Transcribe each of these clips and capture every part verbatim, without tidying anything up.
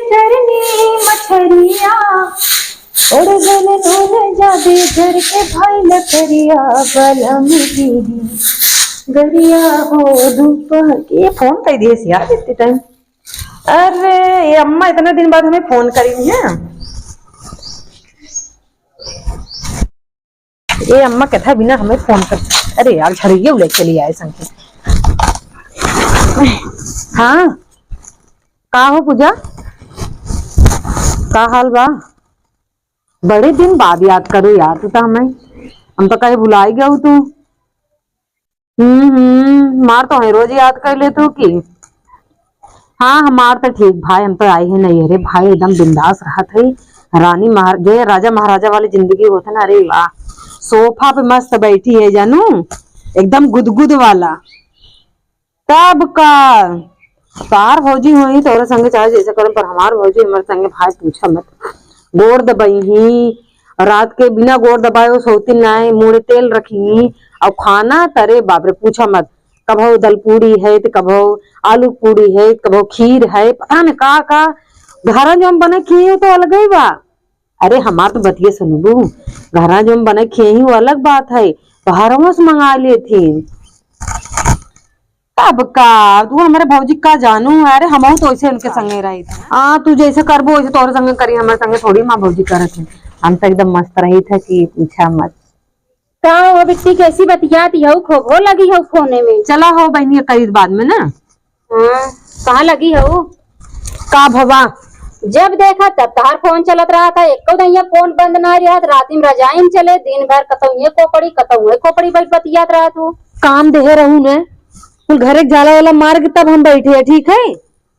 तरनी मछरिया, ओढ़ गल नून जादे झर के भाई लकड़िया, बलम दीदी गरिया हो धूप। ये फोन कर दिए यार इतने टाइम। अरे, ये अम्मा इतना दिन बाद हमें फोन करी है। ये अम्मा कहता है बिना हमें फोन कर। अरे यार, झड़िया उले चली आए संग के। हाँ, का हो पूजा, का हाल बा? बड़े दिन बाद याद करू यार तू तो हमें। हम तो कहीं भुलाई गऊ तू। हम्म, हम्म, हमार तो है रोज याद कर ले तू की। हाँ, हमार तो ठीक भाई, हम तो आए हैं नहीं, अरे भाई एकदम बिंदास रहत है। रानी महार-, जे राजा महाराजा वाली जिंदगी होत है ना, अरे वाह, सोफा पे मस्त बैठी है जानू, एकदम गुदगुद वाला। तब का, तार भौजी होई तोरे संगे चाहे जैसे करन, पर हमार भौजी हमारे संगे भाई पूछा मत। गोड़ दबाई ही, रात के बिना गोड़ दबाए वो सोती नाय, मुड़े तेल रखी ही, और खाना तरे बाप रे पूछा मत। कभो दल पूड़ी है, तो कभो आलू पूड़ी है, कभो खीर है, पता न का का। घरा जो हम बने खिए तो अलग ही बा। अरे हमार तो बतिया सुनबू, घरा जो हम बने खिए ही वो अलग बात है, बाहरों से मंगा लेती। तब का, तू हमारे भौजी का जानू है? अरे हमहू तो ऐसे उनके संगे रही थी। हाँ, तू जैसे करबो वैसे तोहरे संगे करी, हमारे संगे थोड़ी माँ भौजी करत है। हम तो एकदम मस्त रही था कि पूछा मत। का हो बिट्टी, कैसी बतियात हऊ? खोखो लगी हऊ फोने में। चला हो बहनी, करी बाद में ना। हाँ, कहाँ लगी हऊ? का भवा? जब देखा तब तहार फोन चलत रहा था, एको दहिया फोन बंद ना रहत। राती में रजाई में चले, दिन भर कतौ ये कोपड़ी, कतौ ये कोपड़ी बतियात रहत हो। काम देहे रहू न, कुल घरे के झाला वाला मार के तब हम बैठे हैं, ठीक है?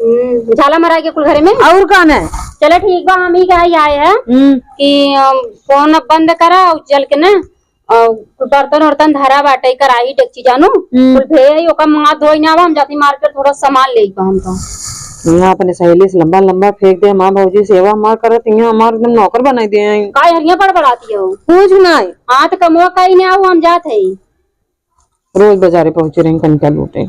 हम्म, झाला मराई के कुल घरे में? और का न? चला ठीक बा, हम ही कहा आए हैं हम्म। कि, अम, फोन अब बंद करा और चल के ना, अ, कुल बर्तन उर्तन धरा बाटे, कराही डेगची जानू, हम्म। कुल भे आई, ओका मुँह हाथ धोई ना आवा, हम जाती मार्केट थोड़ा सामान ले आइबा हम तो। यहाँ अपने सहेली से लंबा लंबा फेंक दे, हमार भौजी सेवा हमार करत, यहाँ हमार एकदम नौकर बनाई दे हैं। का हरिया बड़बड़ाती हो? कुछ नहीं। हाँ तो कमुआ का ही ना आऊ, हम जात है। रोज बाजारे पहुँचे रही कनिका लूटे।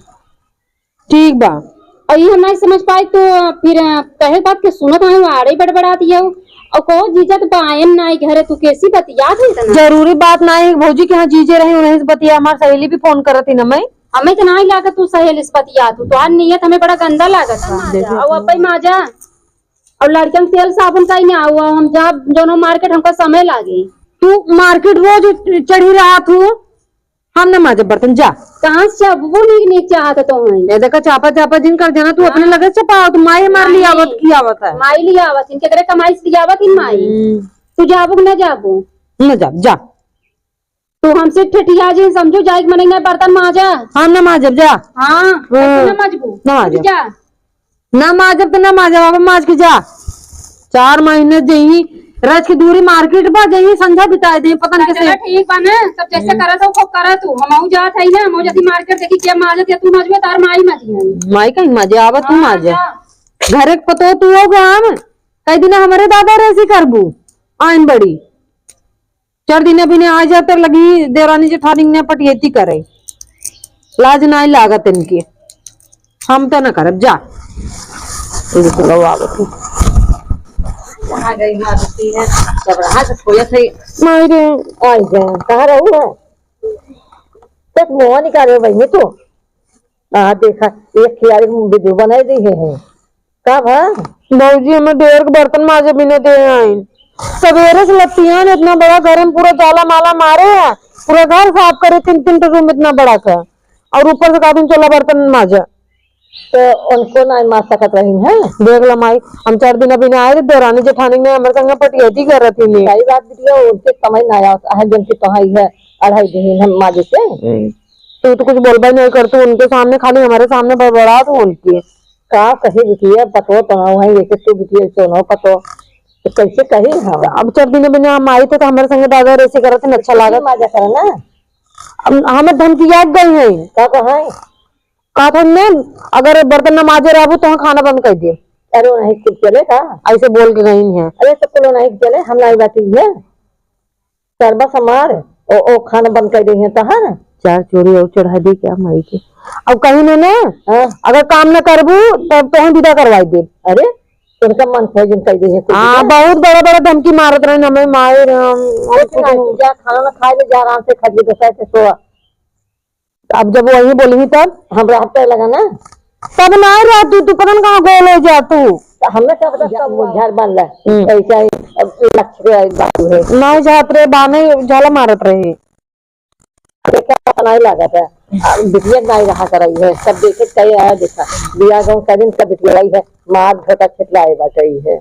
ठीक बा। और ये हम नहीं समझ पाई तो फिर, अ, कहे बात के सुनत है, वो आड़े बड़बड़ाती है। और कहो जीजा तो पायन नाई घरे, तू कैसी बतियात है इतना? जरूरी बात नाई, भौजी के यहाँ जीजे रहे, उन्हें से बतिया, हमार सहेली भी फोन करत ही ना मैं। हमें तो नाई लागत तू सहेली से बतियात, तू तो आज नियत हमें बड़ा गंदा लागत बा। देखो। और अब माजा और लड़कियन के तेल साबुन का ही ना हुआ, हम जब जोनो मार्केट हमको समय लागे। तू मार्केट रोज चढ़ी रहा तू, हम न माजब बर्तन, जा। कहाँ से चबबो नीक नीक चाहत तो हैं। ए देखा, चापा चापा जिन कर देना, तू हाँ। अपने लगे चपाओ, तू माई मार लिया आवत की आवत है। माई लिया आवत, इनके करे कमाई से लिया आवत इन माई। हम्म। तू जाबू कि न जाबू? न जाब, जा। तू हमसे ठेठिया जिन समझू, जाए के मने ना बर्तन माजा। हम न माजब, जा। हाँ, हाँ। कैसे न माजबू? न माजब। जा। ना माजब त ना माजब, अब माज के जा। चार महीने जही रच के दूरी मार्केट बा, जही संझा बिताए दे, पता नहीं कैसे। चला ठीक बा ना, सब जैसे हम्म। करत हो, खूब करत हो। हमहू जात है ना, हमहू जदी मार्केट देखी के माजत या तू माजबे, तार माई माजी है। माई कहीं माजे, आवा तू हाँ, माजे। जा। घरे के पतो तू हो गाँव, कई दिन हमरे दादा रेसी करबू, आइन बड़ी। चार दिन अभी ने आ जाते लगी देवरानी जेठानी ने पटियती करे। लाज नाई लागत इनके। हम तो ना करब, जा। ये तो लो आवत है। कहाँ गई मारती है? जब रहा से खोजत है। माई रे। आई जा, कहाँ रहू है? तक मुँह निकाले बहनी तू। आ देखा, एक खियाली वीडियो बनाई दी है। का भा? भौजी, हमें ढेर के बर्तन माजे बिना दे आइन। सवेरे से लत्तियान इतना बड़ा घर में पूरा जाला माला मारे है, पूरा घर साफ करे, तीन तीन ठो रूम इतना बड़ा का, और ऊपर से का दिन चला बर्तन माजा। तो उनको ना मार सकत रही है। देख ला माई, हम चार दिन अभी ना आए थे, देवरानी जेठानी ने हमारे संग पटियती करत ही नहीं। सही बात बिटिया, उनके समझ ना आया है, जन की तो है, अढ़ाई दिन हम माजे से। हम्म। तू तो कुछ बोलबा ही नहीं कर, तू उनके सामने, खाली हमारे सामने बड़बड़ा तू उनकी। का कही बिटिया, पतवा तो ना है, जैसे तू बिटिया, ऐसे ना पतवा। तो कैसे कही हम? अब चार दिन बिना हम आई थे, तो हमारे संगे दादा रेसी करत हैं, अच्छा लागत। मजा करे ना। अब हमें धमकिया गई है। का कहे? का था ने, अगर बर्तन न माजे रहबू, तो हम खाना बंद कर दिए। अरे, वो नहीं कुछ चले का? ऐसे बोल के गई है। अरे, तो कुल नहीं चले, हम नहीं बाटी है। सरबस हमार, ओ, ओ खाना बंद कर दे हैं तहार। चार चोरी और चढ़ा दी क्या माई के? अब कहीं ने ना, हाँ। अगर काम न करबू, तब तो हम विदा करवाई दे। अरे, उनका मन खोज कह दे है कुछ हाँ, भी। बहुत बड़ा बड़ा धमकी मारत रहे, हमें मार, हम, हम कुछ कुछ नहीं, नहीं। तू जा, खाना ना खाए ले, जा आराम से खा लिए, दोसरा से सो। अब जब वही बोली तब? हमरा हाथ पे लगा ना। तब ना रह तू, तू पता न कहाँ गोल हो जा तू। तो हमें सब पता, सब वो घर बन रहा है। हम्म। ऐसा ही अब लक्ष्य के बात है। ना जात रे, बाने झाला मारत रहे। देखा, नहीं लगा था। अब बिटिया नहीं रहा कर रही है, सब देखे कहे आया देखा। बिया गाँव का दिन सब बिटिया रही है, मार धोखा छिटला है, बात रही है।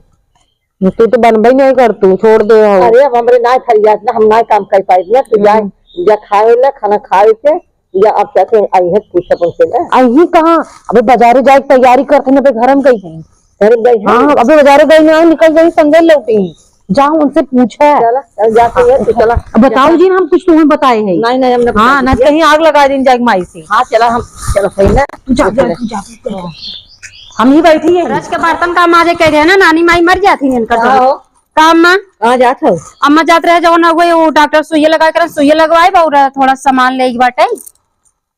तू तो बनबे नहीं कर, तू छोड़ दे हो। अरे, अब हमरे नाय फरियाद ना, हम नाय काम कर पाई ना। तू जा, हम्म। जा खाए ले, खाना खाए के, या अब क्या कहें, आई है पूछब उनसे ना। आई कहाँ? अबे बाजारे जाए के तैयारी करते ना, अबे घर में गई है। घर में गई है? हाँ, अबे बाजारे गई ना, निकल गई, संगे लौटी। जाओ उनसे पूछे। चला, चल जाते हैं, तू चला। अब बताओ जी, हम कुछ तुम्हें बताए हैं। नहीं, नहीं, हमने हाँ, कुछ ना नहीं कहीं आग लगा दें जाए माई से। हाँ, चला, हम, चला, सही ना। तू जा, तू जा, चला। तू जा, तू जा। हम ही बैठी है। रच के बर्तन का माजे कह रहे हैं ना, नानी माई मर जाती है इनका हाँ, तो। हो। का अम्मा? कहाँ जात हो? अम्मा जात रहे जवन हुए वो डॉक्टर सुइया लगा कर सुइया लगवाए बा, और थोड़ा सामान ले बाटे।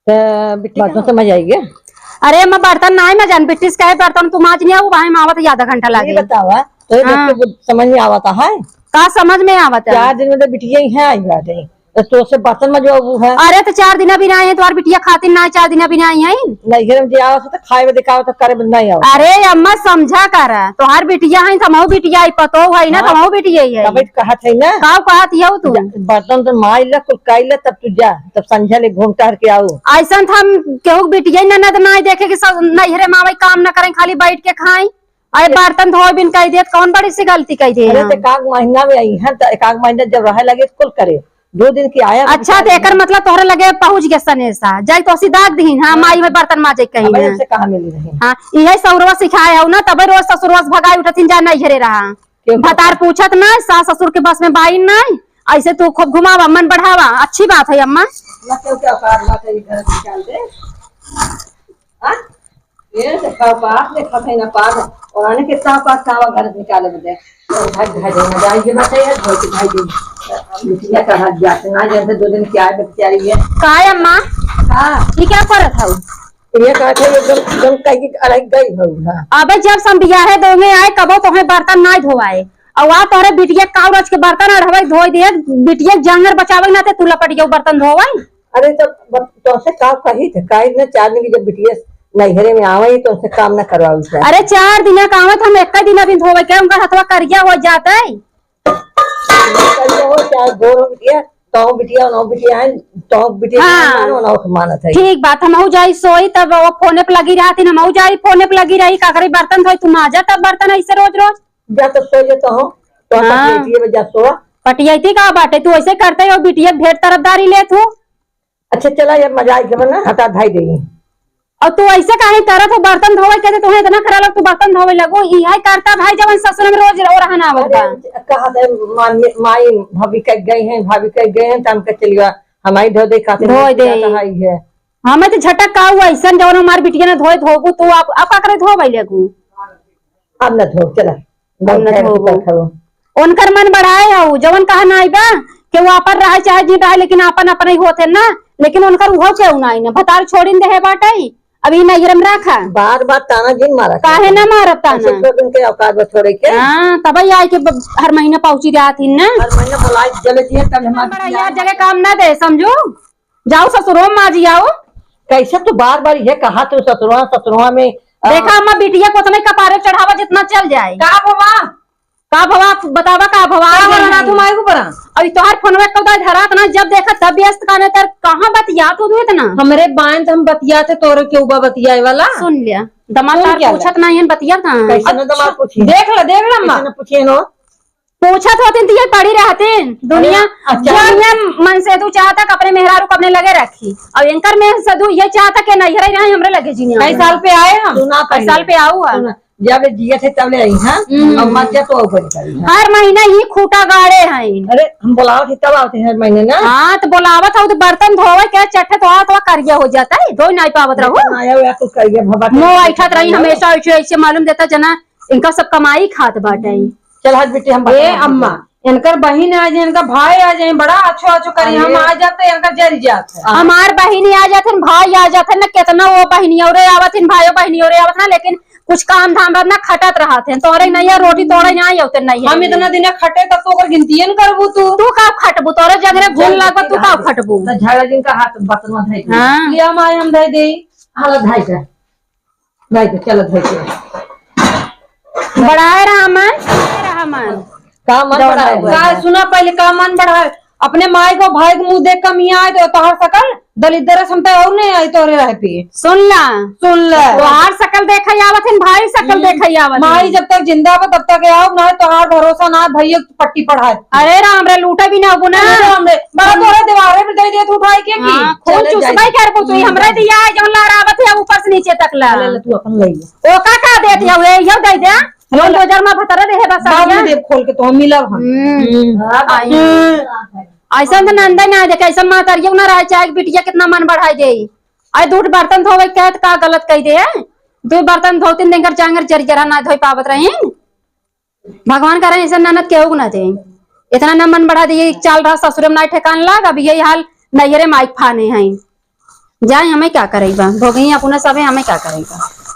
त बिट्टी बर्तन कहाँ? समझ आई गे? अरे अम्मा बर्तन ना है, मैं जान बिट्टी से कहे बर्तन तू माज नहीं आऊ, भाई मावत ही आधा घंटा ये लागे। बतावा, तो ये हाँ। बच्चों को समझ में आवता है? का समझ में आवता है? चार दिन में तो बिटिया ही है आई बाटे। तो तोसे बर्तन मजवाबू है। अरे तो चार दिन अभी ना आई है, तुम्हार बिटिया खातिर ना है, चार दिन अभी ना आई है। नहीं, घर में जे आवत है तो खाए में दिखावत है, करे में नहीं आवत। अरे अम्मा समझा कर, तोहार बिटिया है, तमहू बिटिया है, पतो है ना, हाँ। तमहू बिटिया ही है। तब कहत है ना। का कहत यहू तू? जा, बर्तन तो माई ला, कुल काई ला, तब तू जा, तब संझा ले घूम टहर के आऊ। ऐसन तो हम केहू बिटिया ही ननद ना देखे कि सब नैहरे में आवे, काम ना करें, खाली बैठ के खाएं। अरे बर्तन धोए बिन कह दिए, कौन बड़ी सी गलती कह दिए अरे हम? तो एक आध महीना में आई है, तो एक आध महीना जब रहे लगे तो कुल करे। दो दिन की आया अच्छा, तो एकर मतलब तोहरे लगे पहुँच गया सनेसा, जाई तो असी दाग दीन, हाँ, हाँ। माई में बर्तन माजे कही अब ना। इनसे कहाँ मिली रही? हाँ, इहे सौरवा सिखाए हो ना, तबे रोज ससुरवा से भगाई उठथिन, जा नैहरे रहा। क्यों? भतार पूछत ना, सास ससुर के बस में बाइन ना, ऐसे तू खूब घुमावा, मन बढ़ावा, अच्छी बात है अम्मा। मतलब क्या औकात बात है, घर निकाल दे। हाँ? ये से का औकात देखत है ना पाग, और आने कितना औकात था घर निकाले बदे। भाई, भाई, भाई, भाई, ये बात है यार, भाई, भाई, भाई, बिटिया का हाथ जाते ना, जैसे दो दिन की आए बेचारी है। काय अम्मा? हाँ। ये क्या करत हऊ? ये कहत है, एकदम, एकदम कह के अलग गई हऊ ना। अबे जब से हम बियाहे दोंगे आए, कबो तोहे बर्तन ना धोवाए। और वहाँ तोहरे बिटिया काऊ रच के बर्तन अढ़वे धोए दे, बिटिया जांगर बचावे ना ते तू लपट गयो बर्तन धोवे। अरे तो ब-, तोसे का कही थे, काहे न चार दिन की जब बिटिया नैहरे में आवे ही तो उनसे काम न करवावे से। अरे चार दिन का आवे तो हम एक दिन अभी धोवे के, उनका हथवा करिया हो जाता है। करिया हो, चाहे गोर हो बिटिया, तो बिटिया, नौ बिटिया है, तो बिटिया हाँ। मानो, नौ के मानत है। ठीक बात, हम जाई सोई तब वो फोने पे लगी रहती, हम जाई फोने पे लगी रही, का करी बर्तन धोई, तू माजा तब बर्तन ऐसे रोज रोज। जा तो सो जा तो हो, तो हाँ। पटियाइती बजा सो। पटियाइती का बाटे, तू ऐसे करते हो, बिटिया भेंट तरफदारी ले तू। अच्छा चला, ये मजा आई जब ना हटा धाई देई। और तू ऐसे काहे करत हो, बर्तन धोवे के तो तुम्हें इतना खरा लग, तू बर्तन धोवे लगो, ई है करता भाई जवन ससुर में रोज रो रहना आवत बा। अरे, कहा दे, मान-, माई भाभी कह गई हैं, भाभी कह गई हैं, तो हम कह चलिए, हमारी धो दे, खाते धो दे। है। हमें तो झटक का हुआ, ऐसन जवन हमार बिटिया ने धोए धोबू, तू आप, आप का करे धोवे लगू? अब न धो, चला। अब न धो। उनकर मन बढ़ाए हऊ, जवन कहा नाई बा, कि वो आपन रहे चाहे जिन रहे, लेकिन आपन अपने ही होते ना, लेकिन उनकर उहो केहू नाई ना, भतार छोड़िन देहे बाटे, अब ई नैहर में रखा। बार बार ताना जिन मारा। काहे ना मारब ताना? ऐसे छोड़ दिन के औकात बा छोड़े के। हाँ, तब ही आए के ब-, हर महीना पहुँची जात ही ना। हर महीना बोलाए, जब दिए तब हमारे बड़ा यार जगह काम ना दे, समझू? जाओ ससुरो में माजी आओ। कैसे तू बार बार ये कहा तू ससुरवा, ससुरवा में, आ, देखा अम्मा, बिटिया को उतना ही कपारे चढ़ावा जितना चल जाए। का भवा? का भवा? बतावा का भवा? का भवा ना तू माई को परा? अभी तोहार फोनवा कब धरात ना, जब देखा तब व्यस्त काने तर, कहाँ बतियात हो तू इतना? हमरे बाइन तो हम बतियाते, तोरे के उबा बतियाए वाला। सुन लिया, दमाद सुन तार क्या पूछत लिया? नहीं है, बतिया कहाँ है? कैसे ना दमाद अच्छा, पूछी? देख ला, देख ला अम्मा। कैसे ना पूछी है ना? पूछत होतिन त ये पड़ी रहतिन। दुनिया, अरे, अच्छा। दुनिया मन से तू चाहता कि अपने मेहरारू को अपने लगे रखी। अब इनकर में से तू ये चाहता कि नैहरे रहे, हमरे लगे जीने कई आवे। साल पे आए हम? सुना कई पहले। साल पे आऊ है? सुना, जब ले जिए थे तब ले आई, हाँ? हम्म। अब मर जा तो और कोई करी, हाँ? हर महीना ही खूटा गाड़े हैं। अरे, हम बुलावत ही तब आवत ही हर महीने ना। हाँ, तो बुलावत हो तो बर्तन धोवे के चट्टे तो हाथ करिया हो जाता है, धो नहीं पावत रहो। लेकिन आया हुआ कुछ करिया भवा के मुँह ऐठत रही, हमेशा ऐसे, ऐसे मालूम देता जना इनका सब कमाई खात बाटे। चल हट बेटी, हम ए बता अम्मा, इनकर बहिन आ जाए, इनका भाई आ जाए, बड़ा अच्छो अच्छो करी, हम अरे। आ जाते, इनका जल जात है। हमार बहिनी आ जात है, भाई आ जात है ना, कितना वो बहिनी और आवत है, भाइयों बहिनी और आवत ना, लेकिन कुछ काम धाम रहत ना, खटत रहत है। तोहरे नहीं है रोटी, तोहरे नहीं होते नहीं है। हम इतना दिन खटे तब तो ओकर गिनतिये न करबू तू। तू का खटबू? तोहरे जगह घून लागबा, तू का खटबू? तो झगड़ा जिनका हाथ बर्तन में धइ दे। हाँ। लिया माय हम धइ दे। हाला धइ दे। धइ दे, चलो धइ दे। बढ़ाए रहा मन, बढ़ाए रहा मन। का मन दौड़ा बढ़ाए? हुआ का है। सुना पहले, का मन बढ़ाए? अपने माई को, भाई को मुंह देख कम यहाँ आए तो तोहार सकल दलिद्दर समते और नहीं आई तोरे रह पे। सुन ला। सुन ले। तोहार सकल देखा आवत है, भाई सकल हम्म। देखा आवत है। माई जब तक जिंदा बा तब तक आओ, ना तोहार भरोसा ना भैया पट्टी पढ़ाए। अरे राम रे, लूटे भी ना होबो ना। अरे राम रे, बड़ा तोरे दीवारे पे दे दे तू उठाई के की? हाँ, खून चले चुसबाई जाए। करबो तू, हम्म, हमरा जाए। दिया है जौन लहरावत है ऊपर से नीचे तक ला। ले, ले, तू अपन ले ले। ओका का देत है, ये यो दे दे। लोन दो हजार में भतरे देहे बस बाद में भैया। देब खोल के तो हम मिलब हम। हम्म। हम्म। हाँ, आई। हम्म। ऐसा तो नंदे ना देखे, ऐसा मातरियो ना रहे, चाहे बिटिया कितना मन बढ़ाई दे। आई दूध बर्तन धोवे के त का गलत कह दे? दू बर्तन धोतिन दिन कर जांगर जरी जरा ना धोई पावत रही। भगवान करे ऐसा ननद केहू के ना दे। इतना ना मन बढ़ा दे, चाल रहा ससुरे में ना ठेकान लाग, अब यही हाल नैहरे माइक फाने हैं। जाए हमें क्या करेगा, भोगई अपने सबे हमें क्या करेगा।